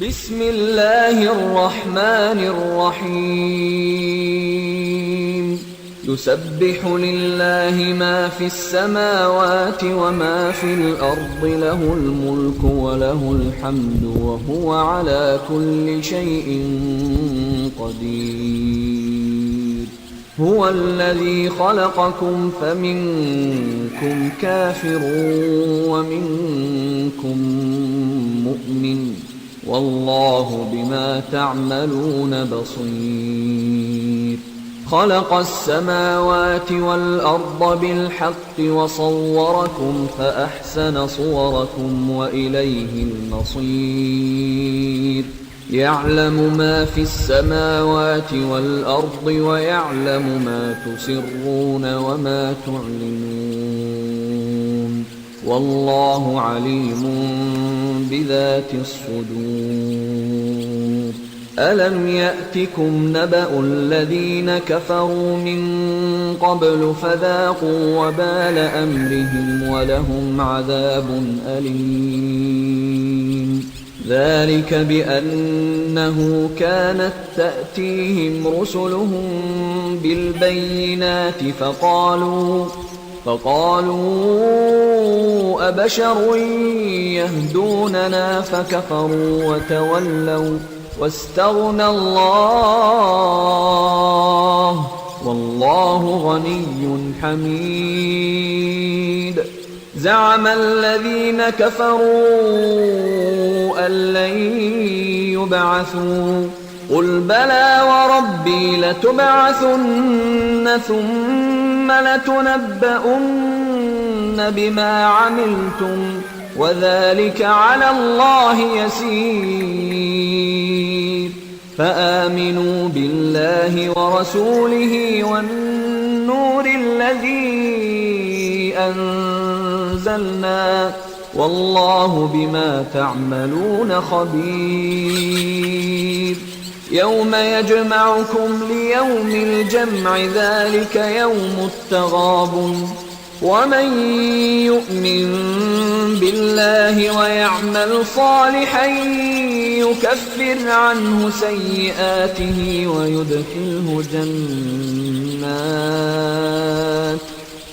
بسم الله الرحمن الرحيم. يسبح لله ما في السماوات وما في الأرض، له الملك وله الحمد وهو على كل شيء قدير. هو الذي خلقكم فمنكم كافر ومنكم مؤمن، والله بما تعملون بصير. خلق السماوات والأرض بالحق وصوركم فأحسن صوركم وإليه المصير. يعلم ما في السماوات والأرض ويعلم ما تسرون وما تعلنون، والله عليم بذات الصدور. ألم يأتكم نبأ الذين كفروا من قبل فذاقوا وبال أمرهم ولهم عذاب أليم. ذلك بأنه كانت تأتيهم رسلهم بالبينات فقالوا أبشر يهدوننا فكفروا وتولوا واستغنى الله، والله غني حميد. زعم الذين كفروا أن لن يبعثوا، قل بلى وربي لتبعثن ثم لتنبؤن بما عملتم وذلك على الله يسير. فآمنوا بالله ورسوله والنور الذي أنزلنا، والله بما تعملون خبير. يوم يجمعكم ليوم الجمع، ذلك يوم التغابن. ومن يؤمن بالله ويعمل صالحا يكفر عنه سيئاته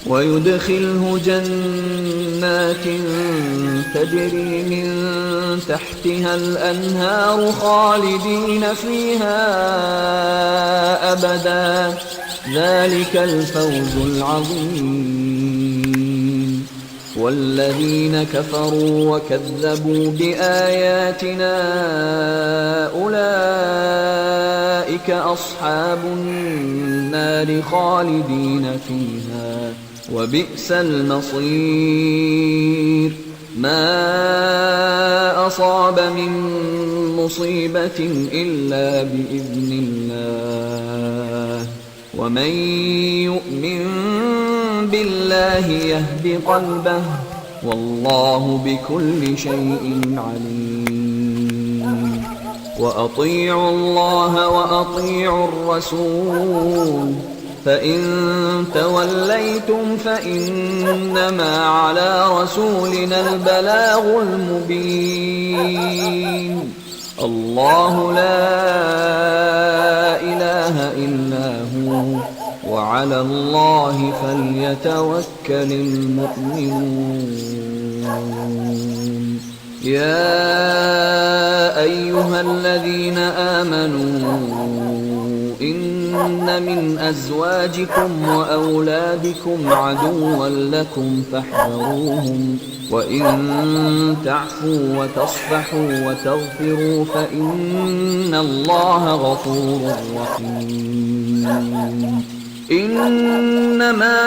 ويدخله جنات تجري من تحتها الأنهار خالدين فيها أبدا، ذلك الفوز العظيم. والذين كفروا وكذبوا بآياتنا أولئك أصحاب النار خالدين فيها، وبئس المصير. ما أصاب من مصيبة إلا بإذن الله، ومن يؤمن بالله يهد قلبه، والله بكل شيء عليم. وأطيعوا الله وأطيعوا الرسول، فإن توليتم فإنما على رسولنا البلاغ المبين. الله لا إله إلا هو، وعلى الله فليتوكل المؤمنون. يا أيها الذين آمنوا إن من أزواجكم وأولادكم عدوا لكم فاحذروهم، وإن تعفوا وتصفحوا وتغفروا فإن الله غفور رحيم. إنما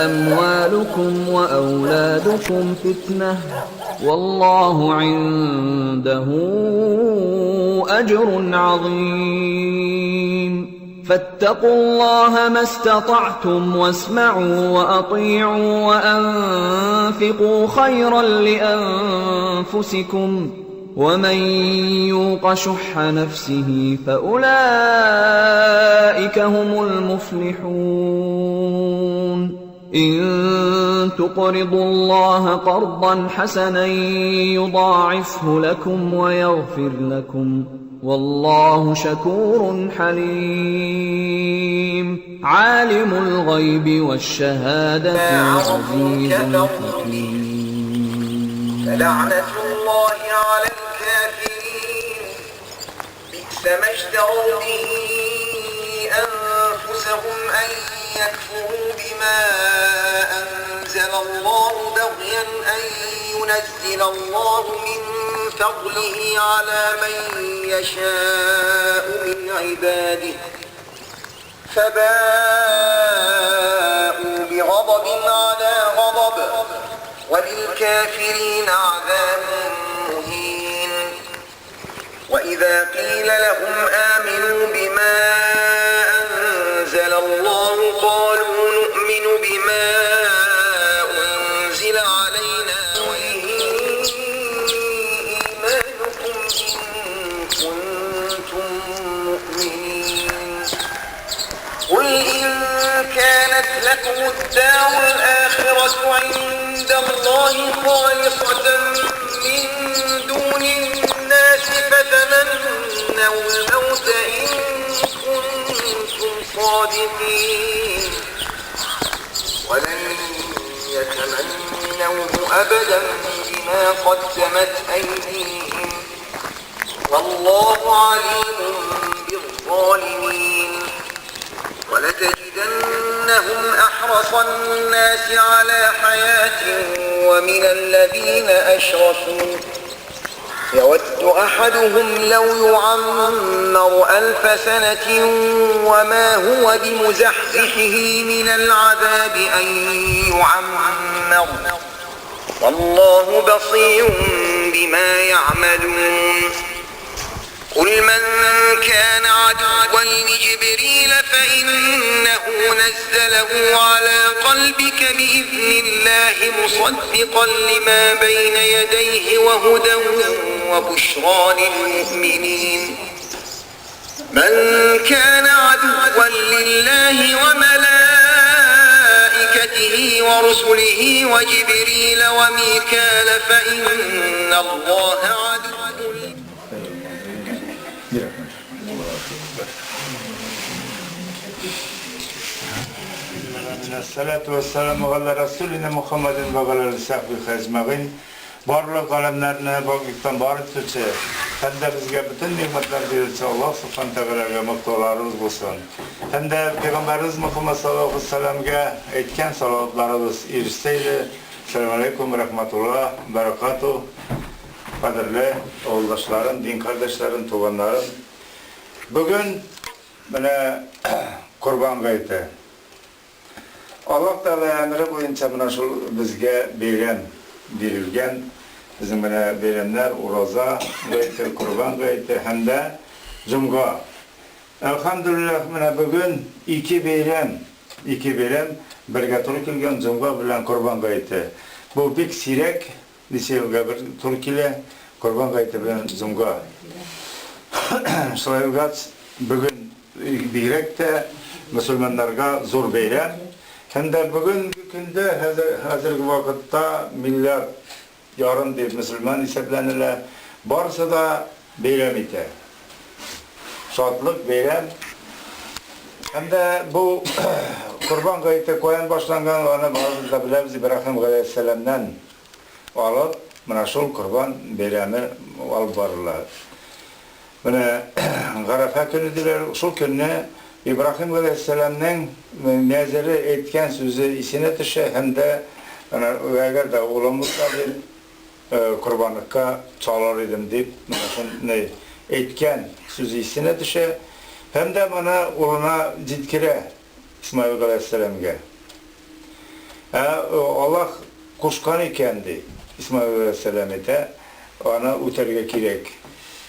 أموالكم وأولادكم فتنة، والله عنده أجر عظيم. فاتقوا الله ما استطعتم واسمعوا وأطيعوا وأنفقوا خيرا لأنفسكم، ومن يوق شح نفسه فأولئك هم المفلحون. إن تقرضوا الله قرضا حسنا يضاعفه لكم ويغفر لكم والله شكور حليم. عالم الغيب والشهادة العزيز الحكيم. فلعنة الله على الكافرين، بئس ما اشتروا به أنفسهم أن يكفروا بما أنزل الله بغيا أن ينزل الله من فضله على من يشاء من عباده، فباءوا بغضب على غضب، وللكافرين عذاب مهين. وإذا قيل لهم آمنوا بما أنزل الله قالوا نؤمن بما أنزل علينا وإن إيمانكم إن كنتم مؤمنين. قل إن كانت لكم الدار الآخرة عند الله خالصة من دون الناس فتمنوا الموت إن كنتم صادقين. ولن يتمنوه أبدا بما قدمت أيديهم، والله عليم بالظالمين. ولتجدنهم أحرص الناس على حياة ومن الذين أشركوا، يود أحدهم لو يعمر 1000 سنة وما هو بمزحزحه من العذاب أن يعمر، والله بصير بما يعملون. قل من كان عدوا لجبريل فإنه نزله على قلبك بإذن الله مصدقا لما بين يديه وهدى وبشرى للمؤمنين. من كان عدوا لله وملائكته ورسله وجبريل وميكال فإن الله عدو. Salatu vesselamu ala Resulina Muhammedin ve ala alihi ecmaîn. Барлык галәмнәрне баклыктан бар итүче һәм дә безгә бөтен ни'мәтләр бирүче Аллаһ Субхану Тәгаләгә мактауларыбыз булсын. Һәм дә Пәйгамбәребез Мөхәммәд саллаллаһу алейһи ва сәлләмгә әйткән салаватларыбыз ирешсә иде. Сәлам алейкум рахматуллаһ баракату. Кадерле авылдашларым, дин кардәшләрем, туганнарым. Бүген менә Корбан гаете. Аллаһ Тәгалә әмере буенча менә шул безгә бәйрәм бирелгән. Безнең менә бәйрәмнәр Ураза гаете, Корбан гаете һәм дә Җомга. Әлхәмдүлилләһ, менә бүген ике бәйрәм, ике бәйрәм бергә туры килгән, Җомга белән Корбан гаете. Бу бик сирәк, ничә елга бер туры килә, Корбан гаете белән Җомга. Шулай булгач, бүген бигрәк тә мөселманнарга зур бәйрәм. Һәм дә бүгенге көндә, хәзерге вакытта миллиард ярым дип мөселман исәпләнелә, барысы да бәйрәм итә. Шатлык, бәйрәм. Һәм дә бу Корбан гаете каян башланган, аны барыбыз да беләбез, Ибраһим галәйһиссәламнән алып, менә шул Корбан бәйрәме алып барыла. Менә Гарәфә көне диләр, шул көнне Ибраһим галәйһиссәламнең нәзере, әйткән сүзе исенә төшә һәм дә менә әгәр дә улым булса дип, корбанлыкка чалыр идем дип, менә шуны әйткән сүзе исенә төшә һәм дә моны улына җиткерә Исмаил галәйһиссәламгә. Ә Аллаһ кушкан икән, ди, Исмаил галәйһиссәлам әйтә, аны үтәргә кирәк.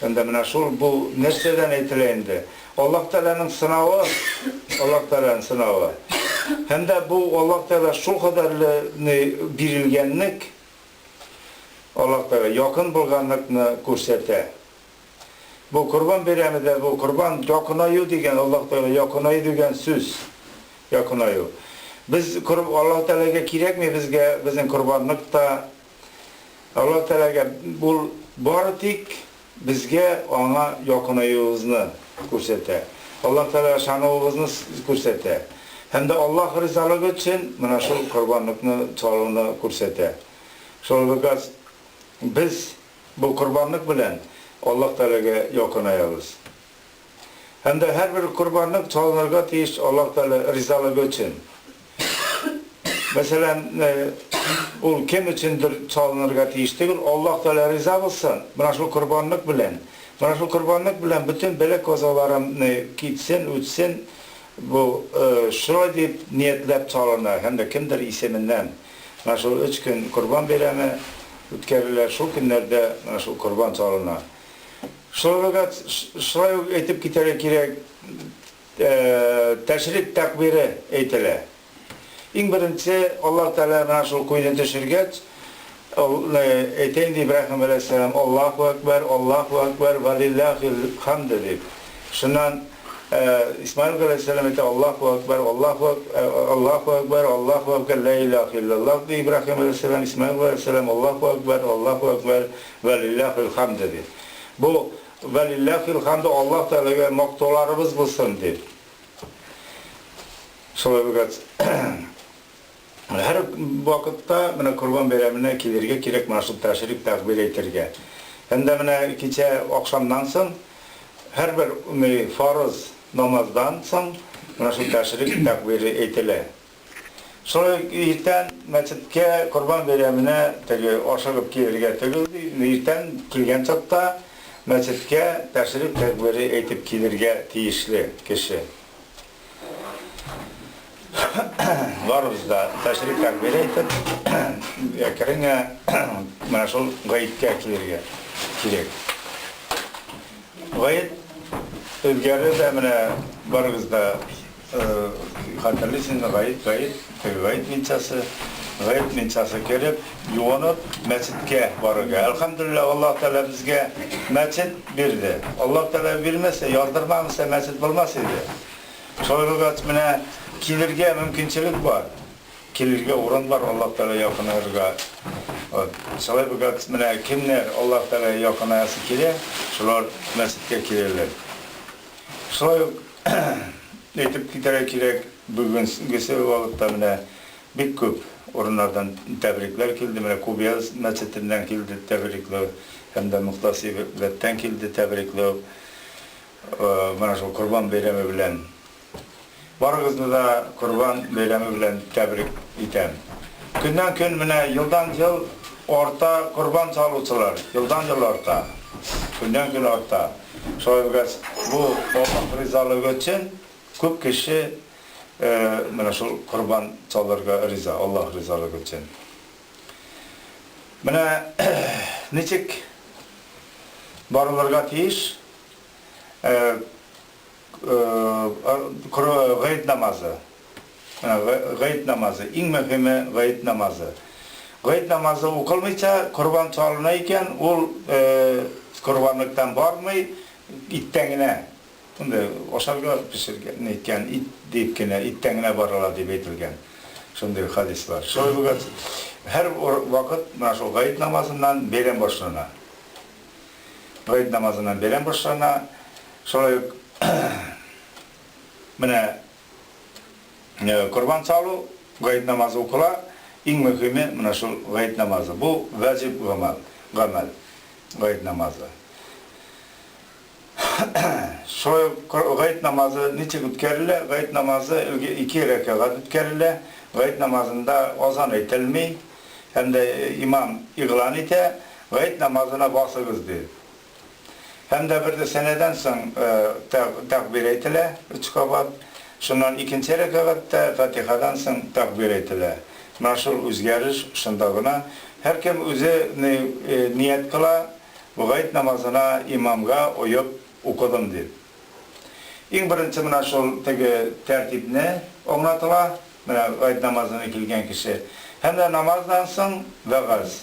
Анда менә шул бу нәрсәдән әйтелә инде? Аллаһ Тәгаләнең сынавы, Аллаһ Тәгаләнең сынавы. Һәм дә бу Аллаһ Тәгалә шул кадәрле бирелгәнлек, Аллаһ Тәгалә якын булганлыкны күрсәтә. Бу Корбан бәйрәме дә бу корбан якынаю дигән, Аллаһ Тәгалә якынаю дигән сүз. Якынаю. Без Аллаһ Тәгаләгә кирәкми безгә безнең корбанлык та. Аллаһ Тәгаләгә ул бары тик безгә аңа якынаюыбызны күрсәтә. Аллаһ Тәгаләгә ышануыбызны күрсәтә. Һәм дә Аллаһ ризалыгы өчен менә шул корбанлыкны чалуны күрсәтә. Шул булгач, без бу корбанлык белән Аллаһ Тәгаләгә якынаябыз. Һәм дә һәрбер корбанлык чалынырга тиеш Аллаһ Тәгалә ризалыгы өчен. Мәсәлән, ул кем өчендер чалынырга тиеш түгел, Аллаһ Тәгалә риза булсын, менә шул корбанлык белән. Менә шул корбанлык белән бөтен бәла-казаларым китсен, үтсен, бу шулай дип ниятләп чалына һәм дә кемдер исеменнән. Менә шул өч көн Корбан бәйрәме үткәрелә, шул көннәрдә менә шул корбан чалына. Шулай шулай ук әйтеп китәргә кирәк, тәшрик тәкъбире әйтелә. Иң беренче Аллаһ Тәгалә менә шул куйны төшергәч, әйтә инде Ибраһим галәйһиссәлам, Аллаһу әкбәр, Аллаһу әкбәр, вәлиллаһил хамд дип. Шуннан Исмаил галәйһиссәлам әйтә, Аллаһу әкбәр, Аллаһу Аллаһу әкбәр, Аллаһу әкбәр, лә илаһа иллаллаһ ди Ибраһим галәйһиссәлам, Исмаил галәйһиссәлам, Аллаһу әкбәр, Аллаһу әкбәр, вәлиллаһил хамд ди. Бу вәлиллаһил хамд Аллаһ Тәгаләгә мактауларыбыз булсын дип. Шулай булгач, һәр вакытта менә Корбан бәйрәменә килергә кирәк, менә шул тәшрик тәкъбир әйтергә. Һәм дә менә кичә ахшамнан соң һәрбер фарыз намаздан соң менә шул тәшрик тәкъбире әйтелә. Шулай ук иртән мәчеткә Корбан бәйрәменә теге ашыгып килергә түгел, иртән килгән чакта мәчеткә тәшрик тәкъбире әйтеп килергә тиешле кеше. Барыбыз да тәшрик тәкбир әйтеп, әкрен генә менә шул гаеткә килергә кирәк. Гает элгәре дә менә барыгыз да хәтерлисезме, гает, гает, теге гает мунчасы, гает мунчасы кереп, юынып, мәчеткә барырга. Әлхәмдүлилләһ, Аллаһ Тәгалә безгә мәчет бирде. Аллаһ Тәгалә бирмәсә, яздырмамыйча мәчет булмас иде. Шулай булгач, менә килергә мөмкинчелек бар. Килергә урын бар Аллаһ Тәгалә якынайырга. Вот. Шулай булгач, менә кемнәр Аллаһ Тәгалә якынаясы килә, шулар мәчеткә киләләр. Шулай ук әйтеп китәргә кирәк, бүгенгесе вакытта менә бик күп урыннардан тәбрикләр килде. Менә Кубияз мәчетеннән килде тәбрикләү, һәм дә Мөхтәсибәттән килде тәбрикләү. Менә шул Корбан бәйрәме белән барыгызны да Корбан бәйрәме белән тәбрик итәм. Көннән-көн менә елдан-ел арта корбан салучылар, елдан-ел арта. Көннән-көн арта. Шулай булгач, бу Аллаһ ризалыгы өчен күп кеше менә шул корбан салырга риза, Аллаһ ризалыгы өчен. Менә ничек барылырга тиеш гает намазы. Гает намазы, иң мөһиме гает намазы. Гает намазы укылмыйча корбан чалына икән, ул корбанлыктан бармый, иттән генә. Шундый ашарга пешергән, ниткән ит дип кенә, иттән генә барыла дип әйтелгән. Шундый хадис бар. Шулай булгач, һәр вакыт менә шул гает намазыннан бәйрәм башлана. Гает намазыннан бәйрәм башлана. Шулай ук менә корбан салу, гает намазы укыла. Иң мөһиме менә шул гает намазы. Бу ваҗиб гамәл, гамәл, гает намазы. Шулай ук гает намазы ничек үткәрелә? Гает намазы ике рәкәгать үткәрелә. Гает намазында азан әйтелми һәм дә имам игълан итә, Гает намазына басыгыз, дип. Һәм дә бер сәнәдән соң тәкъбир әйтелә, өч кабат. Шуннан икенче рәкәгатьтә Фатихадан соң тәкъбир әйтелә. Менә шул үзгәреш шунда гына. Һәркем үзе ният кыла, Бу гает намазына имамга оеп укыдым дип. Иң беренче менә шул теге тәртипне аңлатыла, менә гает намазына килгән кеше. Һәм дә намаздан соң вәгазь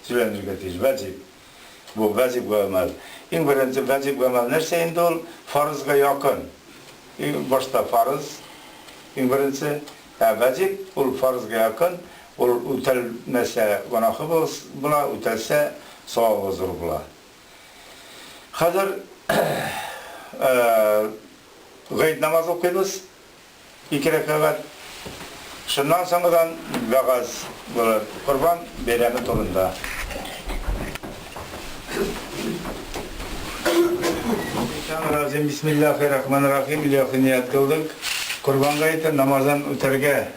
сөйләнергә тиеш, ваҗиб. Бу ваҗиб гамәл. Иң беренче ваҗиб гамәл нәрсә инде ул? Фарызга якын. Иң башта фарыз, иң беренче. Ә ваҗиб ул фарызга якын, ул үтәлмәсә гөнаһы була, үтәлсә савабы зур була. Хәзер гает намазы укыйбыз, ике рәкәгать. Шуннан соңгыдан вәгазь булыр, Корбан бәйрәме турында. Шәйтан-р-раҗим, бисмиллахи-рахмани-рахим, илаһи ният кылдык, Корбан гаете намазын үтәргә.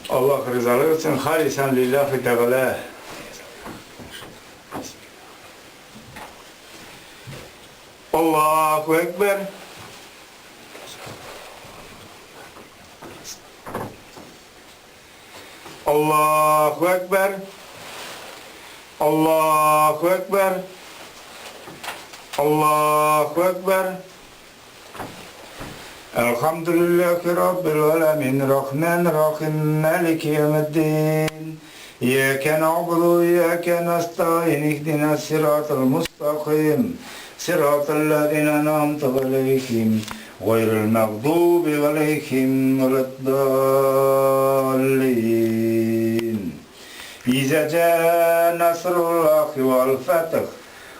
Аллаһ ризалыгы өчен, халисан лиллахи тәгалә. Аллаһу әкбәр. Аллаһу әкбәр. Аллаһу әкбәр. Аллаһу әкбәр. Әлхәмдүлилләһи раббил галәмин, рахман рахим, малики яумиддин. Иякә нәгъбуду ва иякә нәстәгыйн, иһдинәс сиратал мустәкыйм, сиратал ләзинә әнъамта галәйһим, гайрил мәгъдуби галәйһим вәләд-даллин. Иза җаа насруллахи вәл фәтх,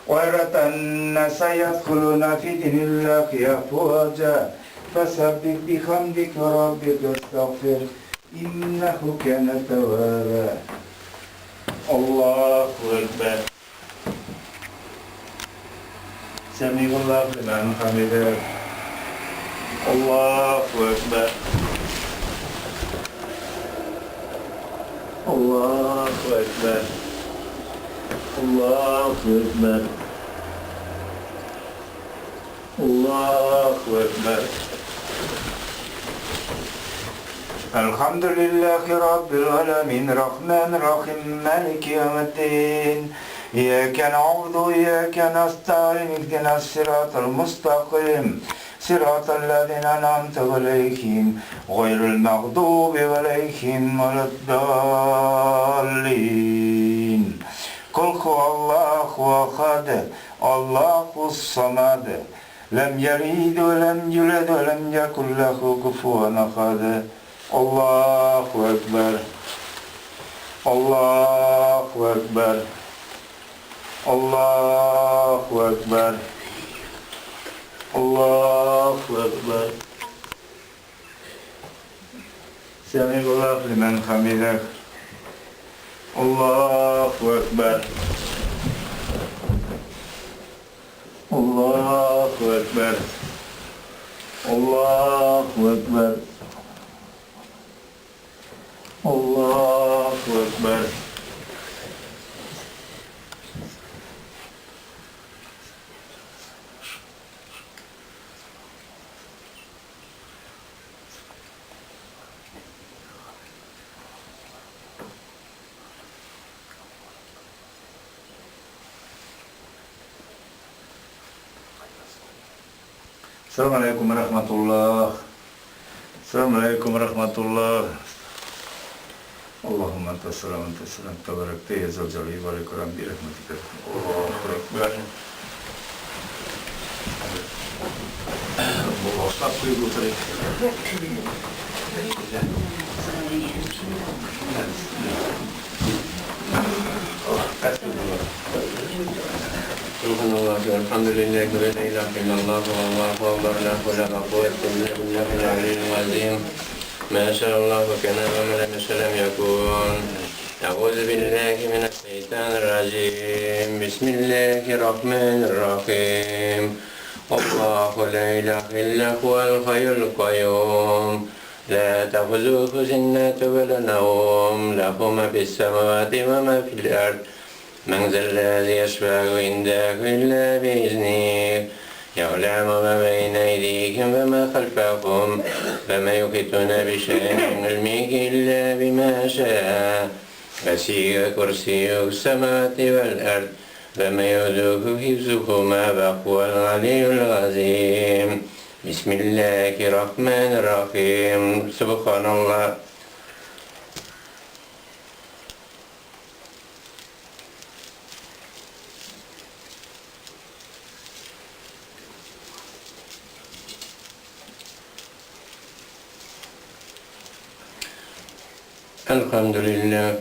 ва рәтән наса ядхулуна фи диниллахи афваҗа, фәсәббих бихамдика раббика вәстәгъфир, иннәһү кәнә тәвваба. Аллаһу әкбәр. Сәмигаллаһу лимән хәмидәһ. Аллаһу әкбәр. Аллаһу әкбәр. Аллаһу әкбәр. Аллаһу әкбәр. Әлхәмдүлилләһи раббил галәмин, рахман рахим, малики яумиддин. Иякә нәгъбуду ва иякә нәстәгыйн, иһдинәс сиратал мустәкыйм, сиратал ләзинә әнъамтә галәйһим, гайрил мәгъдуби галәйһим вәләд-даллин. Кол һуаллаһу әхәд, Аллаһус самад, ләм ялид вә ләм юлад вә ләм якул ләһу куфуан әхәд. Аллаһу әкбәр! Аллаһу әкбәр! Аллаһу әкбәр! Аллаһу әкбәр! Сәмигаллаһу лимән хәмидәһ. Аллаһу әкбәр! Аллаһу әкбәр! Аллаһу әкбәр! Аллаһу әкбәр! Сәлам алейкум рахматуллах. Сәлам алейкум рахматуллах. Аллаһумма анта сәлам анта сәлам табаракта я зал җәлил вәл икрам би рахматика. Аллаһу акбар. Башлап куеп утырыйк. Субханаллах, вальхамдулиллах, ва ла илаха иллаллах, валлаху акбар, ла хауля ва ла куввата илля биллахил алийил азим. Ма ша Аллаху кана ва ма лам яша лам якун. Әгъузу биллахи минәш шәйтанир раҗим. Бисмиллахир рахманир рахим. Аллаху ла илаха илля хуал хайюл кайюм. Ла тәхузуху синнәту ва ла наум. Ләху ма фис самавати ва ма фил ард. Мән зәлләзи яшфәгү индәһү илля биизних. Йәгъләмү мә бәйнә әйдиһим вә мә хәлфәһүм вә мә юхитуна бишәйин мин гыйльмихи илля бимә шәә. Вәсиә курсиюһүс сәмәвәти вәл әрд вә мә йәүдүһү хифзуһумә вә һүәл галийюл газыйм. Бисмилләһир рахмәнир рахим. Сөбханаллаһ. الحمد لله.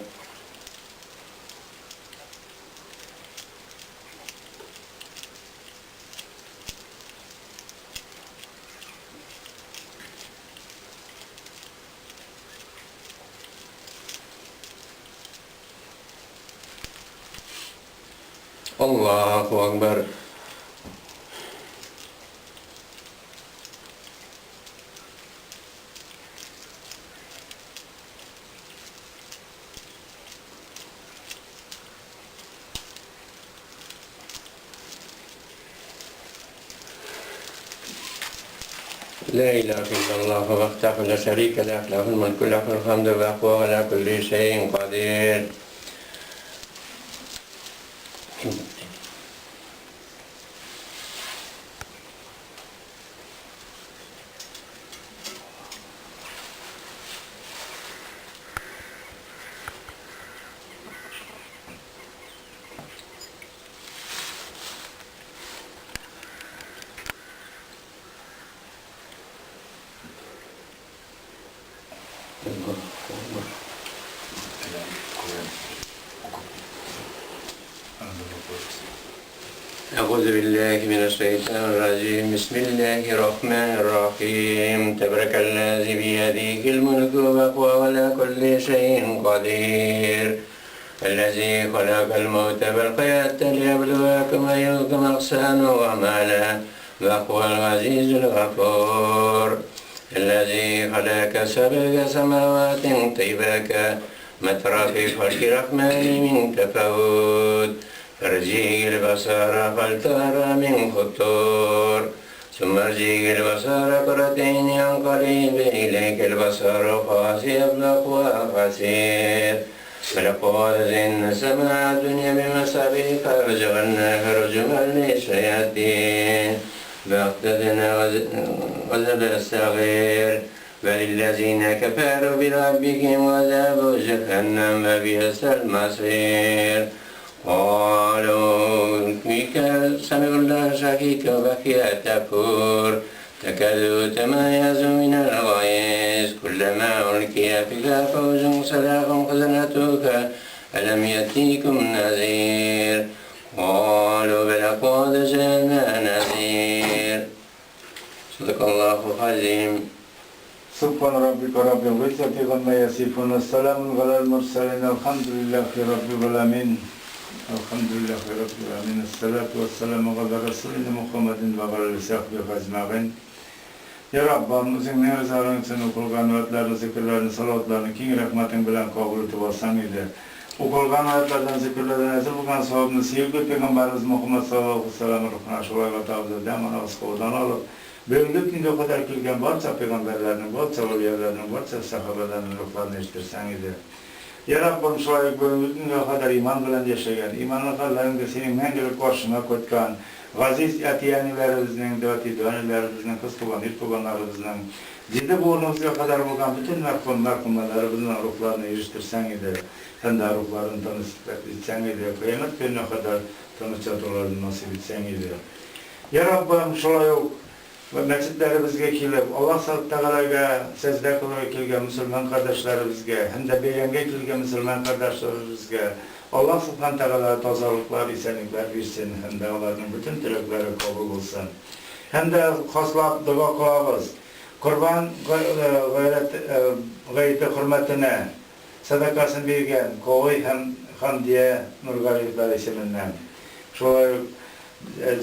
Allahu Akbar. لا إله إلا الله وحده لا شريك له، له الملك له الحمد وهو على كل شيء قدير. أعوذ بالله من الشيطان الرجيم. بسم الله الرحمن الرحيم. تبارك الذي بيده الملك وهو على كل شيء قدير. الذي خلق الموت والحياة ليبلوكم أيكم أحسن عملا وهو العزيز الغفور. الذي خلق سبع سماوات طباقا ما ترى في خلق الرحمن من تفاوت. ارجع البصر هل ترى من فطور. ثم ارجع البصر كرتين ينقلب إليك البصر خاسئا وهو حسير. ولقد زينا السماء الدنيا بمصابيح وجعلناها رجما للشياطين فأعتدنا عذاب السعير. وللذين كفروا بربهم عذاب جهنم وبئس المصير. قالوا بك سمعوا الله شهيك وهي تفور تكاد تميز من الغيظ. كلما ألقي فيها فوج سألهم خزنتها ألم يأتيكم نذير؟ قالوا بلى قد جاءنا نذير. صدق الله العظيم. سبحان ربك رب العزة عما يصفون والسلام على المرسلين الحمد لله رب العالمين. الحمد لله رب العالمين. الصلاة والسلام على رسولنا محمد وعلى آله وصحبه أجمعين. Ya Rabbim, o'zingning rizoing uchun o'qilgan oyatlarni, zikrlarni, salovatlarni keng rahmating bilan qabul etib olsang edi. O'qilgan oyatlardan, zikrlardan nasib bo'lgan savobni sevgili payg'ambarimiz Muhammad sallallohu alayhi vasallam ruhuna shular va ta'zimdan mana asqodan olib, bugungi kunga qadar kelgan barcha payg'ambarlarning, barcha avliyolarning, barcha sahobalarning ruhlarini eshittirsang edi. Ya Rabbim, shulay bugungi kunga qadar iymon bilan yashagan, iymonli qalblaringda sening mangulik qarshingga qaytgan aziz ati-anilarimizning, doti-donilarimizning, qiz tug'an, er tug'anlarimizning, jiddiy bo'rnimizga qadar bo'lgan butun marhumlarımızning ruhlarini erishtirsang edi, hamda ruhlarini tinch edi, qiyomat kununa qadar tinch yotuvlarni nasib etsang edi. Ya Rabbim, shulay masjidlarimizga kelib, Alloh taologa sajda qilib kelgan musulmon qardoshlarimizga hamda bayramga kelgan musulmon qardoshlarimizga Alloh subhanahu taolo tozaliklar, esenliklar bersin hamda ularning butun tilaklari qabul bo'lsin. Hamda xoslab duo qilamiz. Qurbon g'ayrati hurmatini sadaqasini bergan Qo'y ham Hamdiya Nurg'aliyevlar ismidan, shulay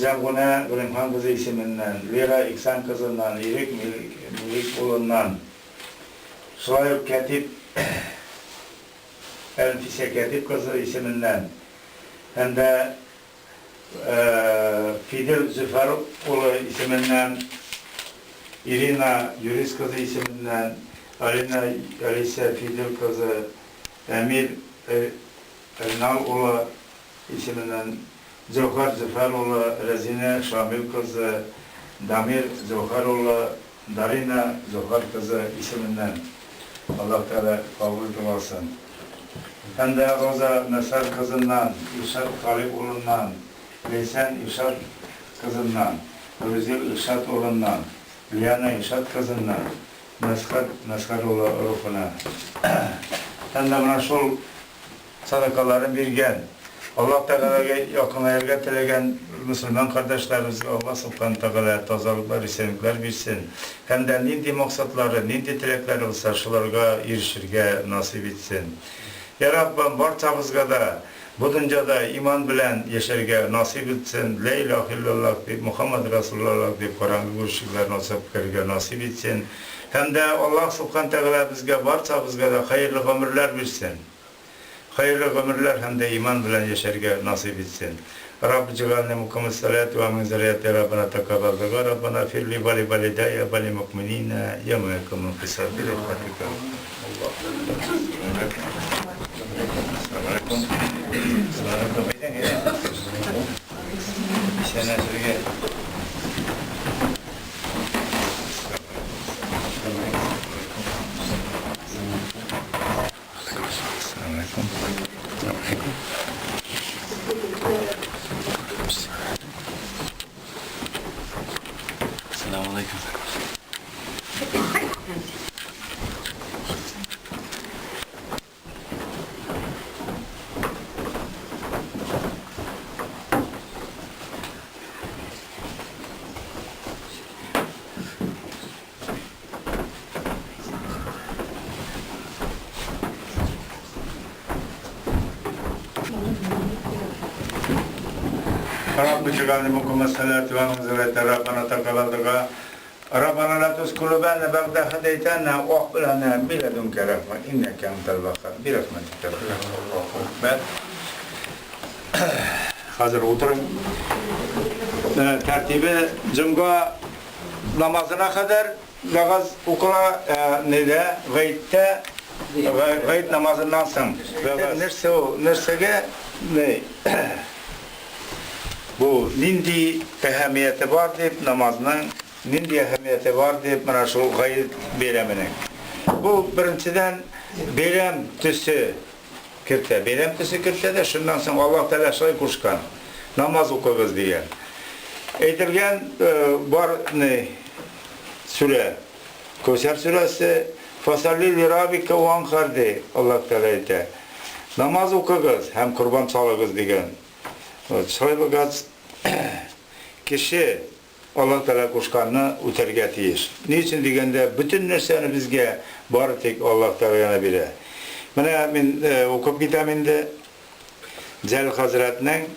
Jamg'una G'ulimxon qizi ismidan, Lera Ikson qizidan, Erik Milik o'g'lidan, shulay Katib Elfisa Katib qizi ismidan hamda Fidel Zufar o'g'li ismidan, Irina Yuriz qizi ismidan, Alina Alisa Fidel qizi, Amir Elnal o'g'li ismidan, Zevhar Züfer oğlu, Rezine Şamil kızı, Damir Zevhar oğlu, Darina Zevhar kızı isminden Allah Teala kabul kılsın. Hem de Roza Nesar kızından, İrşad Talip oğlundan, Leysen İrşad kızından, Rüzgül İrşad oğlundan, Liana İrşad kızından, Neshat Neshat oğlu ruhuna. Һәм дә менә шул садакаларын биргән, Аллаһ Тәгаләгә якынаерга теләгән мөселман кардәшләребезгә Аллаһ Субхана Тәгалә тазалыклар, исәнлекләр бирсен һәм дә нинди максатлары, нинди теләкләре булса, шуларга ирешергә насыйп итсен. Я Раббым, барчабызга да бу дөньяда иман белән яшәргә насыйп итсен, Лә илаһ иллаллаһ дип, Мухаммад Расулаллаһ дип караңгы гүр ишекләрен ачып керергә насыйп итсен. Һәм дә Аллаһ Субхана Тәгалә безгә барчабызга да хәерле гомерләр бирсен. Хәерле гомерләр һәм дә иман белән яшәргә насыйп итсен. Рабби җигални мукимас салати ва мин зуррияти Раббана такаббал дуа Раббана фирли ва ли валидайя ва ли мукминина яума якумул хисаб би рахматика. Рабби җигални мукимас салати ва мин зуррияти Раббана такаббал дуа. Раббана ла тузиг кулубана бәгъдә һадәйтәнә ва һаб лана мин ләдүнкә рахма иннәкә антәл ваһһаб. Би рахмәтикә Аллаһу әкбәр. Хәзер утырың. Тәртибе җомга намазына кадәр вәгазь укыла, ә нидә, гаеттә, гает намазыннан соң вәгазь. Нәрсә ул, нәрсәгә ни, бу нинди әһәмияте бар дип, намазның нинди әһәмияте бар дип, менә шул гает бәйрәменең. Бу, беренчедән, бәйрәм төсе кертә. Бәйрәм төсе кертә дә, шуннан соң Аллаһ Тәгалә шулай кушкан, намаз укыгыз дигән. Әйтелгән бар ни сүрә, Кәүсәр сүрәсе, Фасалли лирабика ванхар ди, Аллаһ Тәгалә әйтә. Намаз укыгыз һәм корбан чалыгыз дигән. Вот, шулай булгач, кеше Аллаһ Тәгалә кушканны үтәргә тиеш. Ни өчен дигәндә, бөтен нәрсәне безгә бары тик Аллаһ Тәгалә генә бирә. Менә мин укып китәм инде. Җәлил хәзрәтнең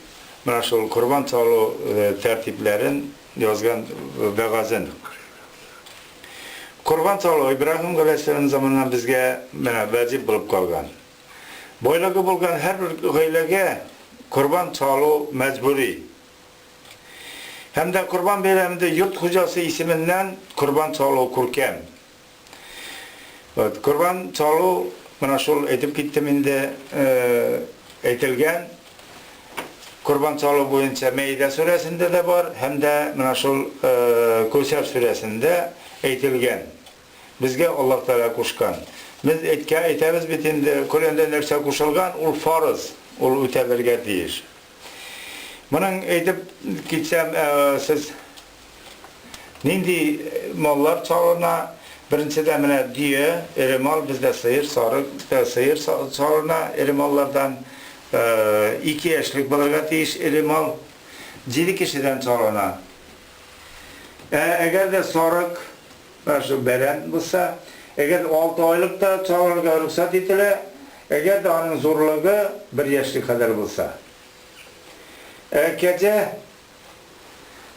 менә шул корбан чалу тәртипләрен язган вәгазен. Корбан чалу Ибраһим галәйһиссәлам заманыннан безгә менә вәҗиб булып калган. Байлыгы булган һәрбер гаиләгә корбан чалу мәҗбүри. Һәм дә Корбан бәйрәмендә йорт хуҗасы исеменнән корбан чалу күркәм. Вот, корбан чалу, менә шул әйтеп киттем инде, әйтелгән. Корбан чалу буенча Мәидә сүрәсендә дә бар, һәм дә менә шул Кәүсәр сүрәсендә әйтелгән. Безгә Аллаһ Тәгалә кушкан. Без әйткә, әйтәбез бит инде, Коръәндә нәрсә кушылган, ул фарыз, ул үтәлергә тиеш. Моның әйтеп китсәм, сез нинди маллар чалына? Беренчедән менә дөя, эре мал, бездә сыер, сарык, сыер чалына эре маллардан. 2 яшьлек булырга тиеш эре мал. 7 кешедән чалына. Ә әгәр дә сарык, менә шул бәрән булса, әгәр 6 айлык та чалырга рөхсәт ителә, әгәр дә аның зурлыгы 1 яшьлек кадәр булса. Ә кәҗә,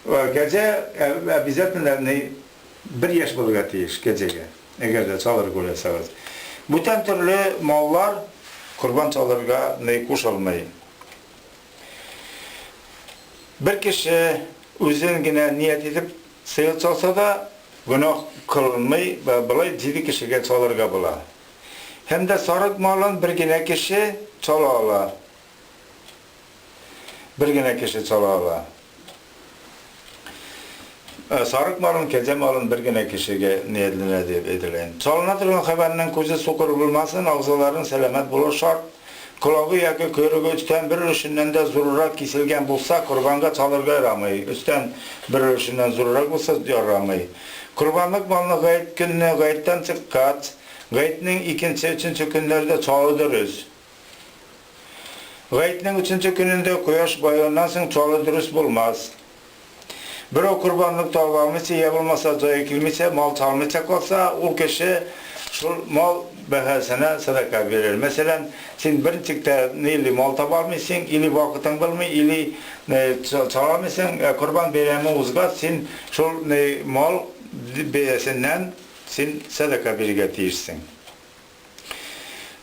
кәҗә обязательно ни, 1 яшь булырга тиеш кәҗәгә, әгәр дә чалырга уйласагыз. Бүтән төрле маллар корбан чалырга ни кушылмый. Бер кеше үзен генә ният итеп сыер чалса да, гөнаһ кылынмый, болай җиде кешегә чалырга була. Һәм дә сарык малын бер генә кеше чала ала. Бер генә кеше чала ала. Сарык малын, кәҗә малын бер генә кешегә ниятләнә дип әйтелә. Чалына торган хайванның күзе сукыр булмасын, агзаларының сәламәт булуы шарт. Колагы яки койрыгы өчтән бер өлешеннән дә зуррак киселгән булса, корбанга чалырга ярамый. Өчтән бер өлешеннән зуррак булса, ярамый. Корбанлык малны гает көнне, гаеттән чыккач, Гаетнең икенче, өченче көннәрдә чалу дөрес. Гаетнең өченче көнендә кояш баюыннан соң чалу дөрес булмас. Берәү корбанлык таба алмыйча, я булмаса җае килмичә, мал чалмыйча калса, ул кеше шул мал бәһасенә сәдака бирер. Мәсәлән, син берничек тә или мал таба алмыйсың, или вакытың булмый, или чала алмыйсың, ә корбан бәйрәме узгач, син шул мал бәясеннән син сәдака бирергә тиешсең.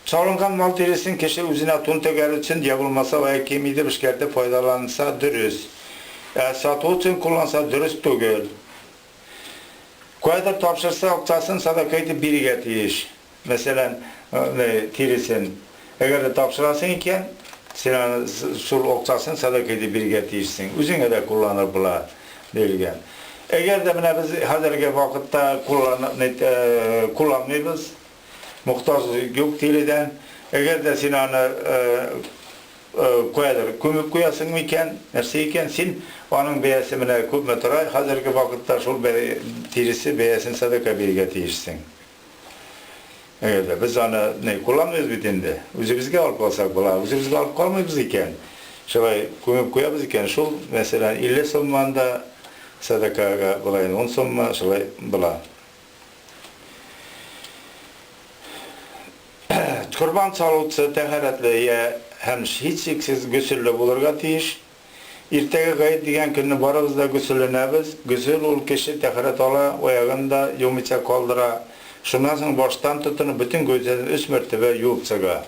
Чалынган мал тиресен кеше үзенә тун тегәр өчен, я булмаса аяк киеме итеп эшкәртеп файдаланса дөрес. Ә сату өчен кулланса дөрес түгел. Каядыр тапшырса акчасын садака итеп бирергә тиеш. Мәсәлән, тиресен. Әгәр дә тапшырасың икән, син аны шул акчасын садака итеп бирергә тиешсең. Үзеңә дә кулланып була, диелгән. Әгәр дә менә без хәзерге вакытта кулланмыйбыз, Мохтаҗ юк тиредән. Әгәр дә син аны каядыр күмеп куясың микән, нәрсә икән, син аның бәясе менә күпме тора, хәзерге вакытта шул тиресе бәясен сәдака бирергә тиешсең. Әгәр дә без аны ни кулланмыйбыз бит инде, үзебезгә алып калсак була, үзебезгә алып калмыйбыз икән, шулай күмеп куябыз икән, шул, мәсәлән, 50 сумман да сәдакага була инде, 10 суммы шулай була. Корбан салучы тәһарәтле я һәм һичшиксез гөселле булырга тиеш. Иртәгә гает дигән көнне барыбыз да гөселләнәбез. Гөсел ул кеше тәһарәт ала, аягын да юмыйча калдыра. Шуннан соң баштан тотынып бөтен гәүдәсен өч мәртәбә юып чыга.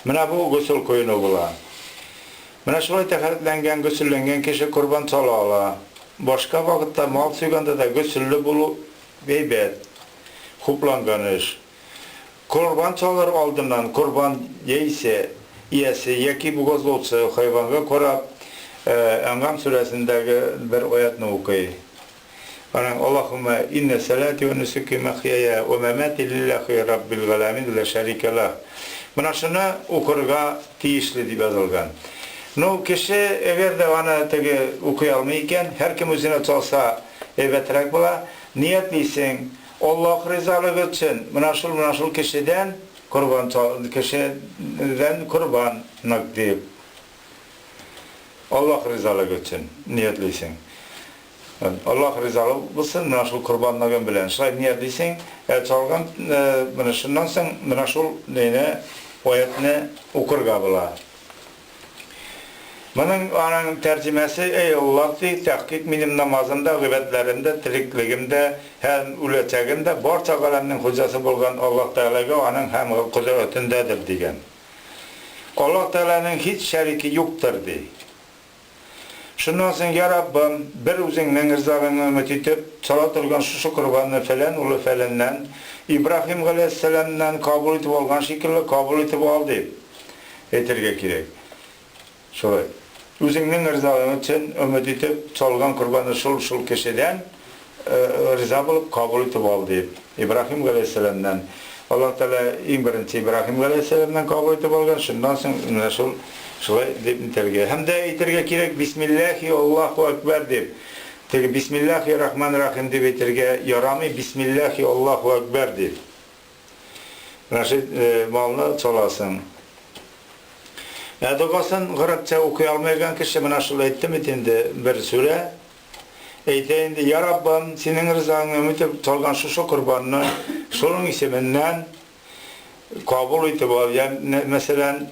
Менә бу гөсел коену була. Менә шулай тәһарәтләнгән, гөселләнгән кеше корбан сала ала. Башка вакытта мал суйганда да гөселле булу әйбәт, хупланган эш. Корбан салыр алдыннан корбан яисә иясе яки бугазлаучы хайванга карап Әнгам сүрәсендәге бер аятны укый. Аның Аллаһуммә иннә сәлати вә нөсүки мәхйәйә вә мәмәти лилләһи раббил галәмин лә шәрикә ләһ. Менә шуны укырга тиешле дип язылган. Ну, кеше әгәр дә аны теге укый алмый икән, һәркем үзенә чалса әйбәтрәк була. Ниятлисең, Аллаһ ризалыгы өчен менә шул, менә шул кешедән корбан кешедән корбанлык дип. Аллаһ ризалыгы өчен ниятлисең. Аллаһ ризалык булсын, менә шул корбанлыгым белән. Шулай ниятлисең, ә чалган, менә шуннан соң менә шул нәйне, аятьне укырга була. Моның аның тәрҗемәсе, Әй Аллаһ, ди, тәхкыйк минем намазым да, гыйбадәтләрем дә, тереклегем дә һәм үләчәгем дә барча галәмнең хуҗасы булган Аллаһ Тәгаләгә аның һәм кодрәтендәдер, дигән. Аллаһ Тәгаләнең һич шәрике юктыр, ди. Шуннан соң, Йа Раббым, бер Үзеңнең ризалыгыңны өмет итеп, сала торган шушы корбанны фәлән улы фәләннән, Ибраһим галәйһиссәламнән кабул итеп алган шикелле кабул итеп ал, дип әйтергә кирәк. Шулай. Үзеңнең ризалыгың өчен өмет итеп, салган корбанны шул-шул кешедән Риза булып, кабул итеп ал, дип, Ибраһим галәйһиссәламнән, Аллаһ Тәгалә иң беренче Ибраһим галәйһиссәламнән кабул итеп алган, шуннан соң менә шул шулай дип нитәргә. Һәм дә әйтергә кирәк, Бисмилләһи Аллаһу әкбәр дип. Теге Бисмилләһи рахман рахим дип әйтергә ярамый, Бисмилләһи Аллаһу әкбәр дип. Менә шул малны саласың. Ә догасын гарәпчә укый алмаган кеше менә шул әйттем бит инде бер сүрә. Әйтә инде, Я Раббым, Синең ризалыгыңны өмет итеп салган шушы корбанны шуның исеменнән кабул итеп ал. Я, мәсәлән,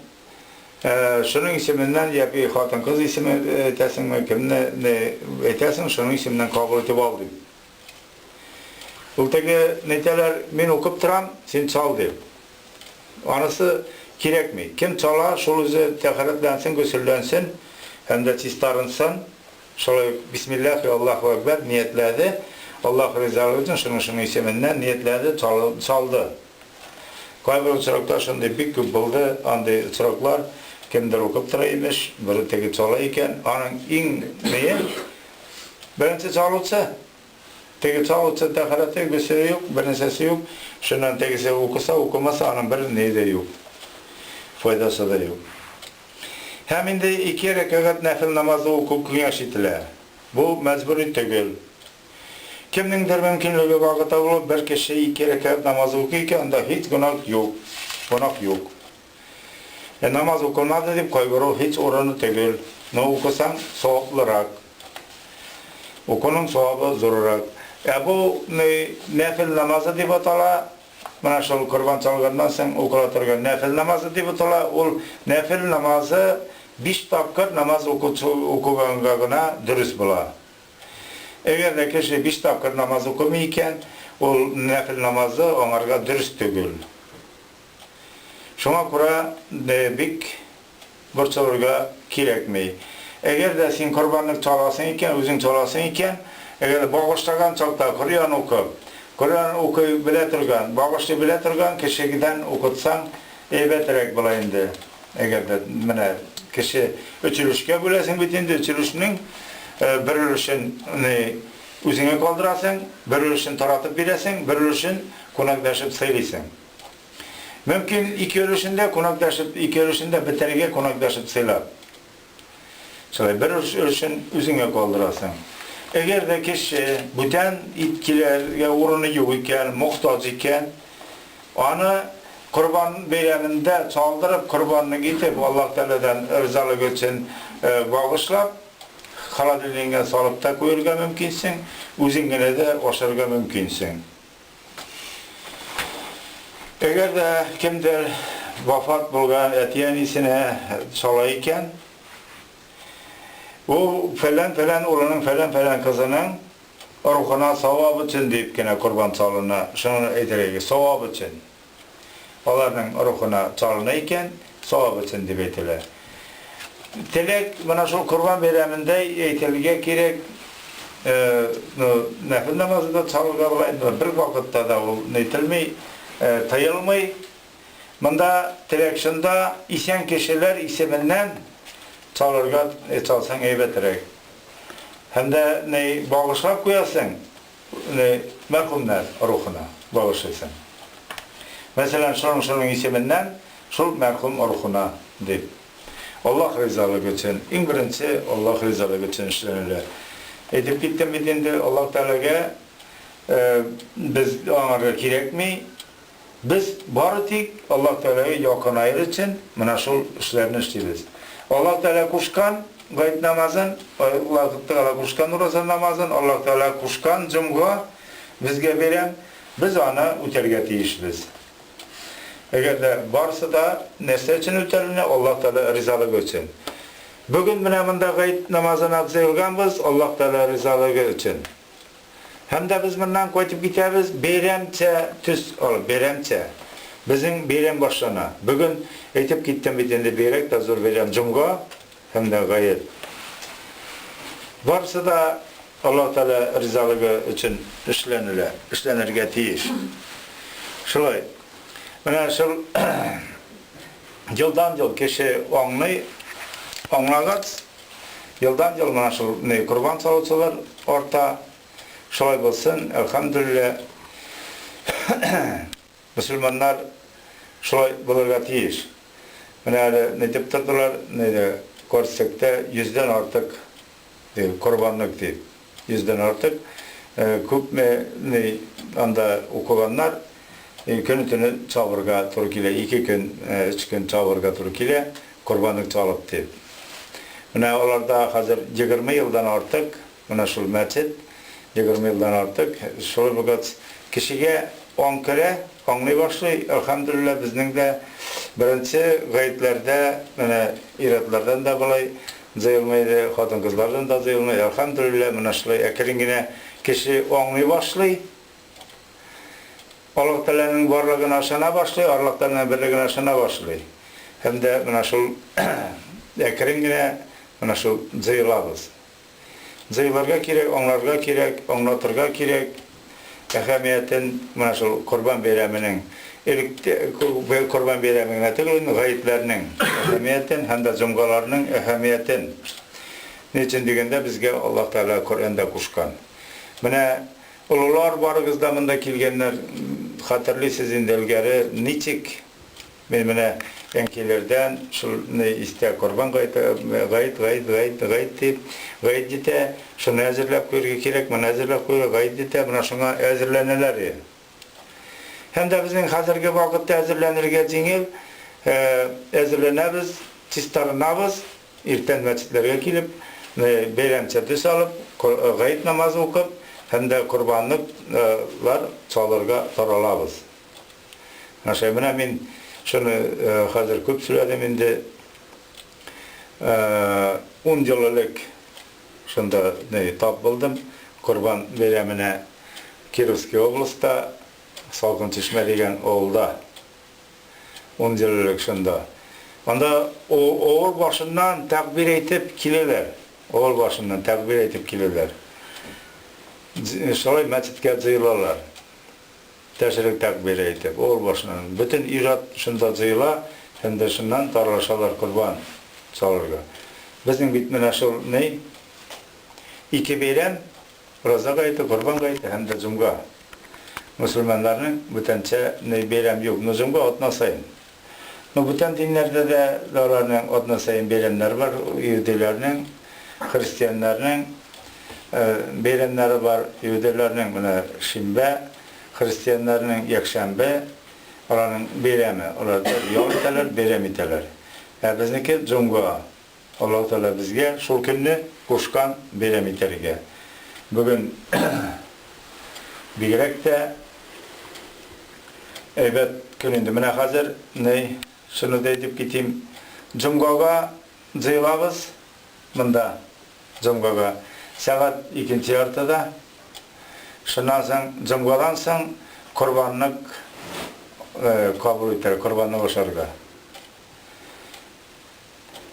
шуның исеменнән яки хатын-кыз исеме әйтәсеңме, кемне әйтәсең, шуның исеменнән кабул итеп ал дип. Ул теге әйтәләр, мин укып торам, син чал дип. Анысы кирәкми. Кем чала, шул үзе тәһарәтләнсен, гөселләнсен һәм дә чистарынсын. Шулай ук Бисмилләһи Аллаһу әкбәр ниятләде, Аллаһ ризалыгы өчен шуның-шуның исеменнән ниятләде, салды. Кайбер очракта шундый бик күп булды, андый очраклар, кемдер укып тора имеш, бер теге чала икән, аның иң ние, беренче чалучы, теге чалучы тәһарәте, гөселе юк, бернәрсәсе юк, шуннан тегесе укыса, укымаса, аның бер ние дә юк, файдасы да юк. Һәм инде ике рәкәгать нәфел намазы уку киңәш ителә. Бу мәҗбүри түгел. Кемнеңдер мөмкинлеге вакыты булып, бер кеше ике рәкәгать намаз укый икән, анда һич гөнаһ юк, гөнаһ юк. Ә намаз укылмады дип кайгыру һич урыны түгел. Но укысаң, саваплырак. Укуның савабы зуррак. Ә бу нәфел намазы дип атала. Менә шул корбан чалганнан соң укыла торган нәфел намазы дип атала. Ул нәфел намазы биш тапкыр намаз укыганга гына дөрес була. Әгәр дә кеше биш тапкыр намаз укымый икән, ул нәфел намазы аңарга дөрес түгел. Шуңа күрә бик борчылырга кирәкми. Әгәр дә син корбанлык чаласың икән, үзең чаласың икән, әгәр дә багышлаган чакта Коръән укып, Коръән укый белә торган, багышлый белә торган кешедән укытсаң, әйбәтрәк була инде. Әгәр дә менә кеше өч өлешкә бүләсең бит инде, өч өлешнең бер өлешен үзеңә калдырасың, бер өлешен таратып бирәсең, бер өлешен кунак дәшеп сыйлыйсың. Мөмкин ике өлешен дә кунак дәшеп, ике өлешен дә бетерергә кунак дәшеп сыйлап. Шулай бер өлешен үзеңә калдырасың. Әгәр дә кеше бүтән ит килергә урыны юк икән, мохтаҗ икән, аны Корбан бәйрәмендә чалдырып, корбанлык итеп, Аллаһ Тәгаләдән ризалык өчен багышлап, холодильнигыңа салып та куерга мөмкинсең, үзең генә дә ашарга мөмкинсең. Әгәр дә кемдер вафат булган әти-әнисенә сала икән, ул фәлән-фәлән улының, фәлән-фәлән кызының рухына савап өчен дип кенә корбан салына, шуны әйтергә кирәк, савап өчен. Аларның рухына салына икән, савап өчен дип әйтелә. Теләк менә шул Корбан бәйрәмендә әйтелергә кирәк, ну, нәфел намазы да салырга була инде, бер вакытта да ул нәйтелми, тыелмый. Монда теләк шунда, исән кешеләр исеменнән салырга, салсаң әйбәтрәк. Һәм дә ни багышлап куясың, мәрхүмнәр рухына багышлыйсың. Мәсәлән, шуның-шуның исеменнән шул мәрхүм рухына дип. Аллаһ ризалыгы өчен, иң беренче Аллаһ ризалыгы өчен эшләнелә. Әйтеп киттем бит инде, Аллаһ Тәгаләгә без аңарга кирәкми, Без бары тик Аллаһ Тәгаләгә якынаер өчен менә шул эшләрне эшлибез. Аллаһ Тәгалә кушкан гает намазын, Аллаһ Тәгалә кушкан ураза намазын, Аллаһ Тәгалә кушкан җомга безгә бәйрәм, без аны үтәргә тиешбез. Әгәр дә барысы да нәрсә өчен үтәленә, Аллаһ Тәгалә ризалыгы өчен. Бүген менә монда гает намазына җыелганбыз, Аллаһ Тәгалә ризалыгы өчен. Һәм дә без моннан кайтып китәбез, бәйрәмчә төс алып, бәйрәмчә. Безнең бәйрәм башлана. Бүген әйтеп киттем бит инде, бигрәк тә зур бәйрәм, җомга һәм дә гает. Барысы да Аллаһ Тәгалә ризалыгы өчен эшләнелә, эшләнергә тиеш. Шулай. Менә шул елдан-ел кеше аңлый, аңлагач, Елдан-ел менә шул ни корбан салучылар арта. Шулай булсын, әлхәмдүлилләһ. Мөселманнар шулай булырга тиеш. Менә әле нитеп тордылар, нидә, Корсектә йөздән артык ди, корбанлык дип. Йөздән артык. Күпме ни анда укыганнар, көне-төне чабырга туры килә, ике көн, өч көн чабырга туры килә. Корбанлык чалып дип. Менә аларда хәзер 20 елдан артык, менә шул мәчет, 20 елдан артык, шулай булгач, кешегә аң керә, аңлый башлый. Әлхәмдүлилләһ, безнең дә беренче гаетләрдә менә ир-атлардан да болай җыелмый иде, хатын-кызлардан да җыелмый. Әлхәмдүлилләһ, менә шулай әкрен генә кеше аңлый башлый. Аллаһ Тәгаләнең барлыгына ышана башлый, Аллаһ Тәгаләнең берлегенә ышана башлый. Һәм дә менә шул әкрен генә менә шул җыелабыз. Җыелырга кирәк, аңларга кирәк, аңлатырга кирәк әһәмиятен менә шул Корбан бәйрәменең, элек Корбан бәйрәме генә түгел, гаетләрнең әһәмиятен һәм дә җомгаларның әһәмиятен. Ни өчен дигәндә, безгә Аллаһ Тәгалә Коръәндә кушкан. Менә Олылар, барыгыз да монда килгәннәр, хәтерлисез инде элгәре ничек Мин менә әнкәйләрдән шул ни истә корбан гаете, гает, гает, гает, гает дип, гает җитә, шуны әзерләп куерга кирәк, моны әзерләп куерга, гает җитә, менә шуңа әзерләнәләр иде. Һәм дә безнең хәзерге вакытта әзерләнергә җиңел, әзерләнәбез, чистарынабыз, иртән мәчетләргә килеп, бәйрәмчә төс алып, гает намазы укып һәм дә корбанлыклар чалырга таралабыз. Менә шулай. Менә мин шуны хәзер күп сөйләдем инде. Ун ел элек шунда тап булдым. Корбан бәйрәменә Кировский областьта Салкын Чишмә дигән авылда. Ун ел элек шунда. Анда авыл башыннан тәкъбир әйтеп киләләр. Авыл башыннан тәкъбир әйтеп киләләр. Шулай мәчеткә җыелалар. Тәшрик тәкъбир әйтеп, авыл башыннан. Бөтен ир-ат шунда җыела һәм дә шуннан таралышалар корбан салырга. Безнең бит менә шул ни, ике бәйрәм, Ураза гаете, Корбан гаете һәм дә җомга. Мөселманнарның бүтәнчә ни бәйрәм юк. Но җомга атна саен. Но бүтән диннәрдә дә аларның атна саен бәйрәмнәре бар, иудейләрнең, христианнарның бәйрәмнәре бар. Иудейләрнең менә шимбә, христианнарның якшәмбе, аларның бәйрәме. Алар ял итәләр, бәйрәм итәләр. Ә безнеке җомга. Аллаһу Тәгалә безгә шул көнне кушкан бәйрәм итәргә. Бүген бигрәк тә әйбәт көн инде. Менә хәзер ни, шуны да әйтеп китим. Җомгага җыелабыз монда, җомгага. Сәгать икенче яртыда. Шуннан соң, җомгадан соң корбанлык кабул итәргә, корбанлык ашарга.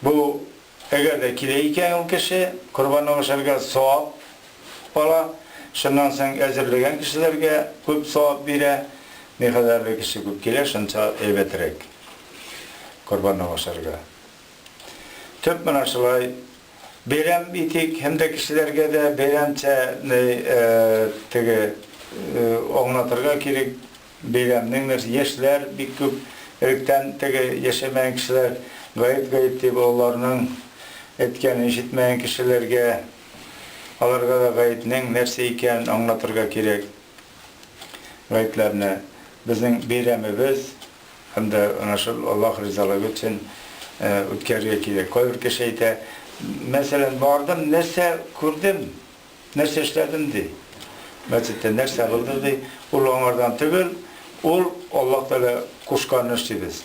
Бу, әгәр дә килә икән ул кеше, корбанлык ашарга савап ала, шуннан соң әзерләгән кешеләргә күп савап бирә. Никадәрле кеше күп килә, шунча әйбәтрәк корбанлык ашарга. Төп менә шулай бәйрәм итик һәм дә кешеләргә дә бәйрәмчә теге аңлатырга кирәк. Бәйрәмнең нәрсә, яшьләр бик күп, электән теге яшәмәгән кешеләр гает-гает дип олыларның әйткәнен ишетмәгән кешеләргә, аларга да гаетнең нәрсә икәнен аңлатырга кирәк. Гаетләрне безнең бәйрәмебез һәм дә әнә шул Аллаһ ризалыгы өчен үткәрергә кирәк. Кайбер кеше әйтә, мәсәлән, бардым, нәрсә күрдем? Нәрсә эшләдем, ди. Мәчеттә нәрсә булды, ди. Ул аңардан түгел, ул Аллаһ Тәгалә кушканны эшлибез.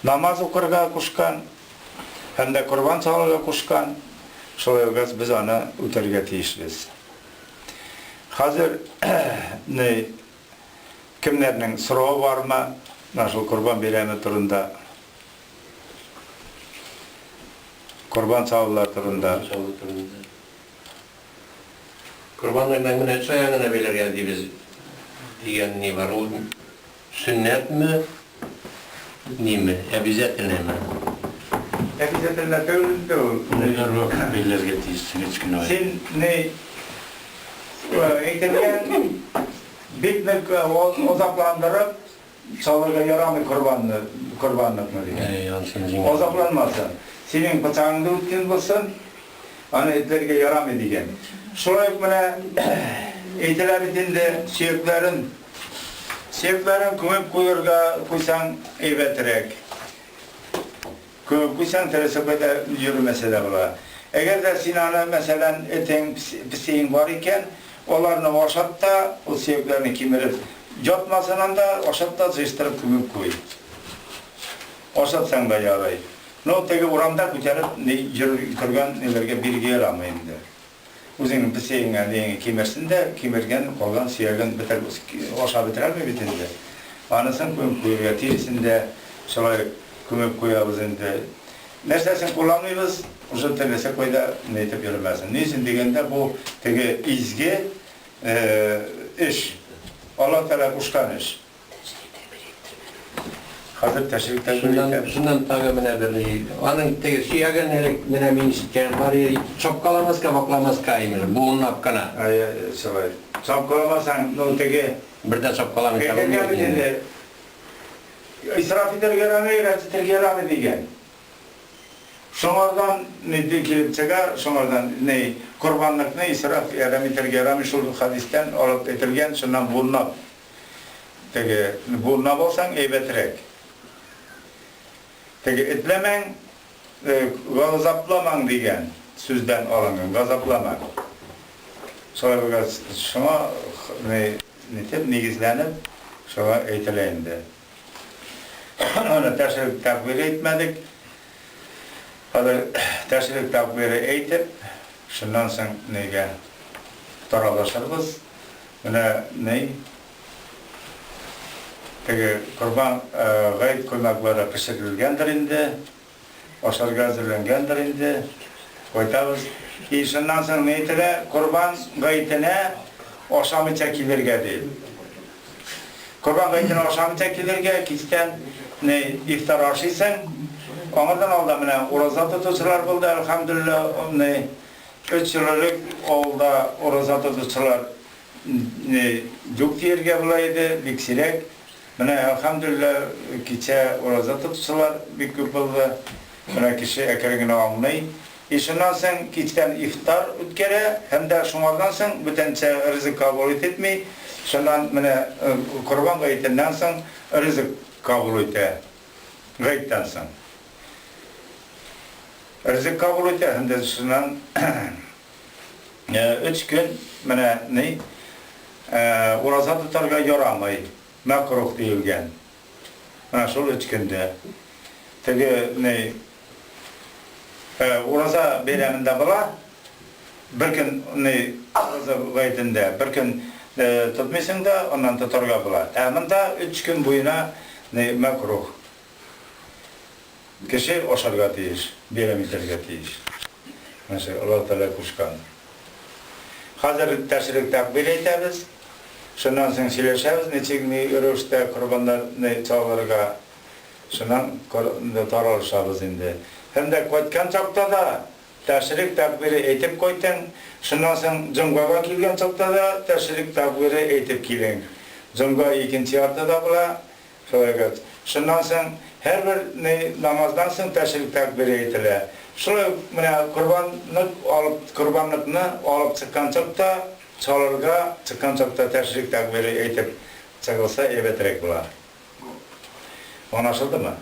Намаз укырга кушкан һәм дә корбан салырга кушкан. Шулай булгач, без аны үтәргә тиешбез. Хәзер ни кемнәрнең соравы бармы, менә шул корбан бәйрәме турында? Корбан салулар турында. Корбан салу турында. Корбан менә чая гына бәйләргә дибез дигән ни бар? Ул сөннәтме, ниме, обязательныймы? Обязательно түгел инде ул. Ниләр вакыт бәйләргә тиешсең кечкенә ай? Син ни әйтелгән бик нык азапландырып Салырга ярамый корбанны, корбанлыкны дигән. Әй, ансын җиңел. Азапланмасын. Синең пычагың да үткен булсын, аны этләргә ярамый дигән. Шулай ук менә әйтелә бит инде, сөякләрен, сөякләрен күмеп куерга куйсаң әйбәтрәк. Күмеп куйсаң, теләсә кайда йөрмәсә дә була. Әгәр дә син аны, мәсәлән, этең, песиең бар икән, аларны ашат та, ул сөякләрне кимереп ятмасын анда, ашат та, җыештырып күмеп куй. Ашатсаң да ярый. Но теге урамда күтәреп ни йөри торган ниләргә бирергә ярамый инде. Үзеңнең песиеңә ниеңә кимерсен дә, кимергән калган сөяген бетер, ашап бетерә алмый бит инде. Анысын күмеп куярга, тиресен дә шулай күмеп куябыз инде. Нәрсәсен кулланмыйбыз, уже теләсә кайда ни итеп йөрмәсен. Ни өчен дигәндә, бу теге изге эш, Аллаһ Тәгалә кушкан эш. Хәзер тәшрик тә Шуннан, шуннан тагы менә бер ни, аның теге сөяген элек менә мин ишеткәнем бар иде, чапкаламаска, вакламаска, имеш, буынлап кына. Әйе, шулай. Чапкаламасаң, ну теге. Бер дә чапкаламыйча булмый бит инде. Исраф итәргә ярамый, рәнҗетергә ярамый дигән. Шуңардан ни килеп чыга, шуңардан ни корбанлыкны исраф әрәм итәргә ярамый, шул хәдистән алып әйтелгән, шуннан буынлап теге буынлап алсаң әйбәтрәк. Теге этләмәң, газапламаң дигән сүздән алынган, газапламаң. Шулай булгач, шуңа нитеп, нигезләнеп, шуңа әйтелә инде. Аны тәшрик тәкбире әйтмәдек. Хәзер тәшрик тәкбире әйтеп, шуннан соң нигә таралышырбыз. Менә ни теге корбан гает коймаклары пешерелгәндер инде. Ашарга әзерләнгәндер инде. Кайтабыз. И шуннан соң ни әйтелә? Корбан гаетенә ашамыйча килергә ди. Корбан гаетенә ашамыйча килергә, кичтән ни ифтар ашыйсың. Аңардан алда менә ураза тотучылар булды, әлхәмдүлилләһ, ни өч ел элек авылда ураза тотучылар ни юк дияргә була иде, бик сирәк. Менә, әлхәмдүлилләһ, кичә ураза тотучылар бик күп булды. Менә кеше әкрен генә аңлый. И шуннан соң кичтән ифтар үткәрә һәм дә шуңардан соң бүтәнчә ризык кабул итми. Шуннан менә Корбан гаетеннән соң ризык кабул итә. Гаеттән соң. Ризык кабул итә һәм дә шуннан өч көн менә ни ураза тотарга ярамый. Мәкруһ диелгән. Менә шул өч көндә. Теге ни ураза бәйрәмендә була. Бер көн ни ураза гаетендә бер көн тотмыйсың да, аннан тотарга була. Ә монда өч көн буена ни мәкруһ. Кеше ашарга тиеш, бәйрәм итәргә тиеш. Менә шулай Аллаһ Тәгалә кушкан. Хәзер тәшрик тәкбир әйтәбез. Шуннан соң сөйләшәбез, ничек ни рәвештә корбаннарны чалырга. Шуннан таралышабыз инде. Һәм дә кайткан чакта да тәшрик тәкбире әйтеп кайтың. Шуннан соң җомгага килгән чакта да тәшрик тәкбире әйтеп килең. Җомга икенче яртыда була. Шулай икән. Шуннан соң һәрбер ни намаздан соң тәшрик тәкбире әйтелә. Шулай ук менә корбанлык алып, корбанлыкны алып чыккан чакта, чалырга чыккан чакта тәшрик тәкбире әйтеп чыгылса әйбәтрәк була. Аңлашылдымы?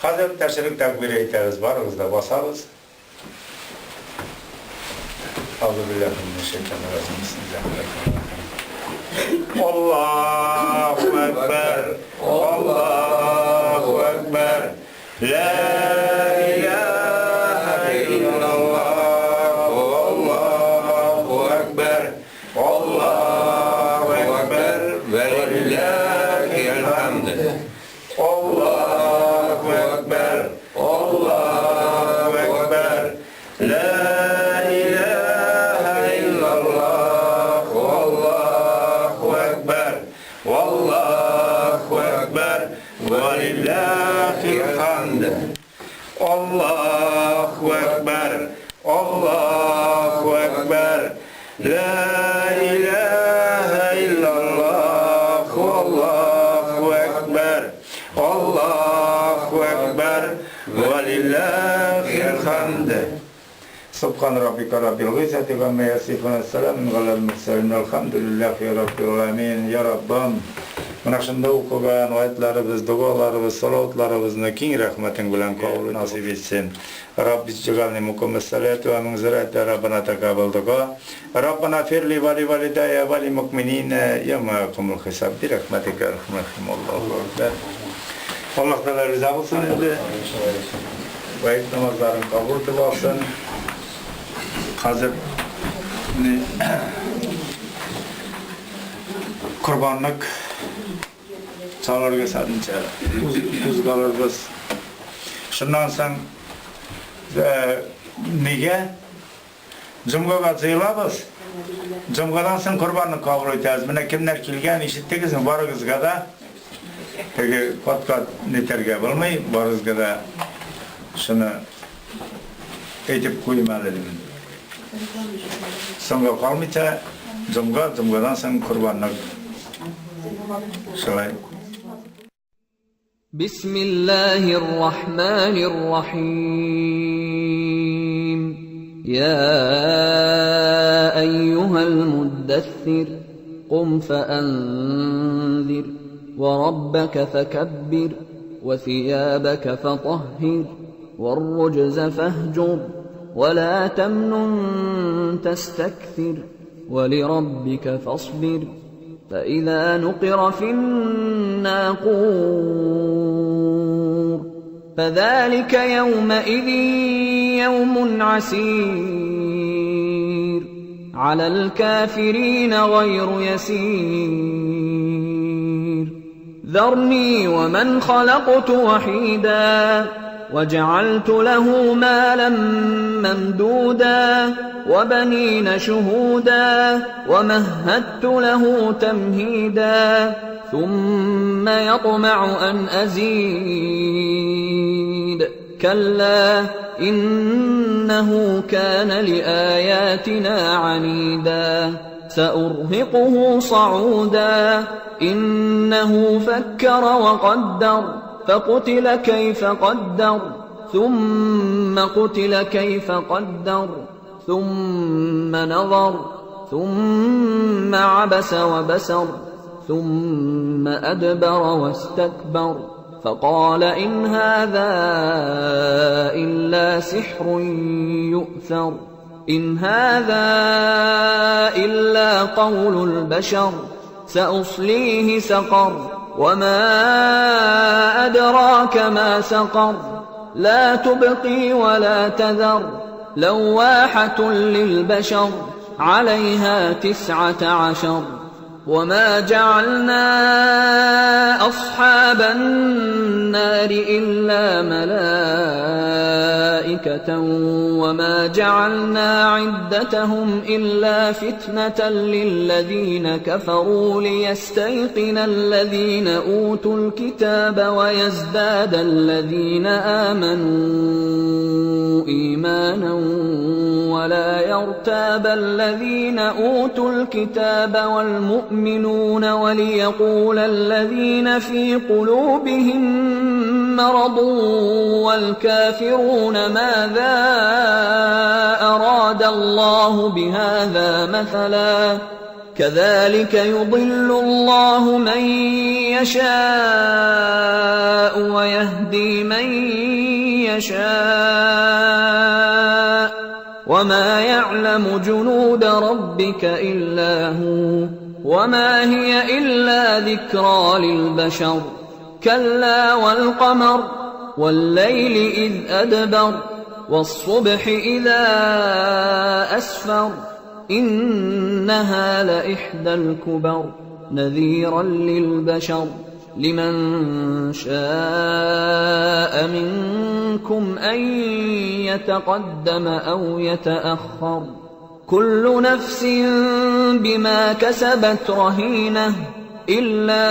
Хәзер тәшрик тәкбире әйтәбез, барыбыз да басабыз. Аллаһу әкбәр, Аллаһу әкбәр, Лә илаһә иллаллаһ, Аллаһу әкбәр, Аллаһу әкбәр, вә лиллаһил хәмд. Аллаһу әкбәр, Аллаһу әкбәр, Лә илаһә иллаллаһ, Аллаһу әкбәр, Аллаһу әкбәр, вә лиллаһил хәмд. Аллаһу әкбәр, Аллаһу әкбәр, Лә илаһә иллаллаһ, Аллаһу әкбәр, Аллаһу әкбәр, вә лиллаһил хәмд. Субхан раббика раббил гыйззәти гамма ясифун, әссәламүн галәл мөрсәлин, әлхәмдүлилләһи раббил галәмин. Я Раббым, менә шунда укыган аятьләребез, догаларыбыз, салаватларыбызны киң рәхмәтең белән кабул насыйп итсен. Рабби иҗгални мукимәс-саләти вә мин зөррияти Раббана тәкаббал дога. Раббана фирли вә ли валидайя вә ли мөэмининә яума якумул хисаб би рәхмәтикә әрхәмәр рахимин. Аллаһу әкбәр. Аллаһ Тәгалә риза булсын инде. Гает намазларын кабул итеп алсын. Хәзер корбанлык чалырга садынча кузгалырбыз. Шуннан соң нигә җомгага җыелабыз? Җомгадан соң корбанлык кабул итәбез. Менә кемнәр килгән, ишеттегезме? Барыгызга да теге кат-кат нитәргә булмый, барыгызга да шуны әйтеп куйым әле дим. Соңга калмыйча, җомга, җомгадан соң корбанлык. Шулай. بسم الله الرحمن الرحيم. يا أيها المدثر قم فأنذر، وربك فكبر، وثيابك فطهر، والرجز فاهجر، ولا تمنن تستكثر، ولربك فاصبر. فإذا نقر في الناقور فذلك يومئذ يوم عسير، على الكافرين غير يسير. ذرني ومن خلقت وحيدا، وجعلت له مالا ممدودا، وبنين شهودا، ومهدت له تمهيدا، ثم يطمع أن أزيد. كلا إنه كان لآياتنا عنيدا، سأرهقه صعودا. إنه فكر وقدر، فقتل كيف قدر، ثم قتل كيف قدر، ثم نظر، ثم عبس وبسر، ثم أدبر واستكبر، فقال إن هذا إلا سحر يؤثر، إن هذا إلا قول البشر، سأصليه سقر، وما أدراك ما سقر، لا تبقي ولا تذر، لواحة للبشر، عليها 19. وما جعلنا أصحاب النار إلا ملائكة، وما جعلنا عدتهم إلا فتنة للذين كفروا، ليستيقن الذين أوتوا الكتاب ويزداد الذين آمنوا إيمانا، ولا يرتاب الذين أوتوا الكتاب والمؤمنون، وليقول الذين في قلوبهم مرض والكافرون ماذا أراد الله بهذا مثلا، كذلك يضل الله من يشاء ويهدي من يشاء، وما يعلم جنود ربك إلا هو، وما هي إلا ذكرى للبشر. كلا والقمر، والليل إذ أدبر، والصبح إذا أسفر، إنها لإحدى الكبر، نذيرا للبشر، لمن شاء منكم أن يتقدم أو يتأخر. كل نفس بما كسبت رهينة، إلا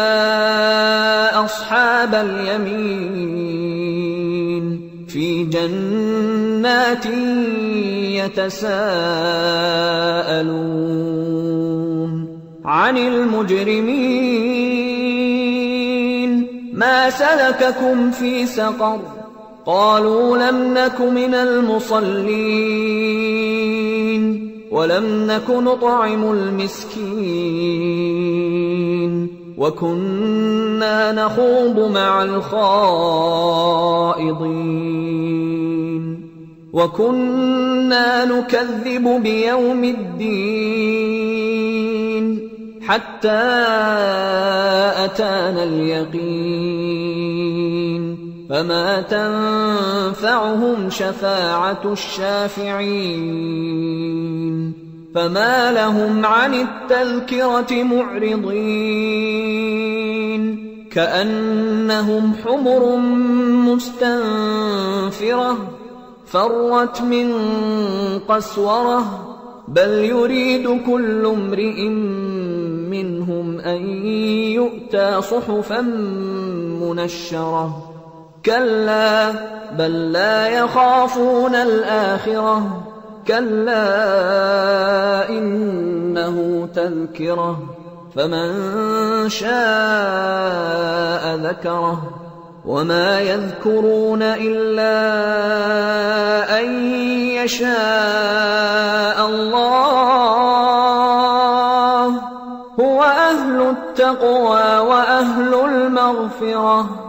أصحاب اليمين، في جنات يتساءلون عن المجرمين، ما سلككم في سقر؟ قالوا لم نك من المصلين، ولم نك نطعم المسكين، وكنا نخوض مع الخائضين، وكنا نكذب بيوم الدين، حتى أتانا اليقين. فما تنفعهم شفاعة الشافعين، فما لهم عن التذكرة معرضين، كأنهم حمر مستنفرة فرت من قسورة، بل يريد كل امرئ منهم أن يؤتى صحفا منشرة. كلا بل لا يخافون الآخرة، كلا إنه تذكرة، فمن شاء ذكره. وما يذكرون إلا أن يشاء الله هو أهل التقوى وأهل المغفرة.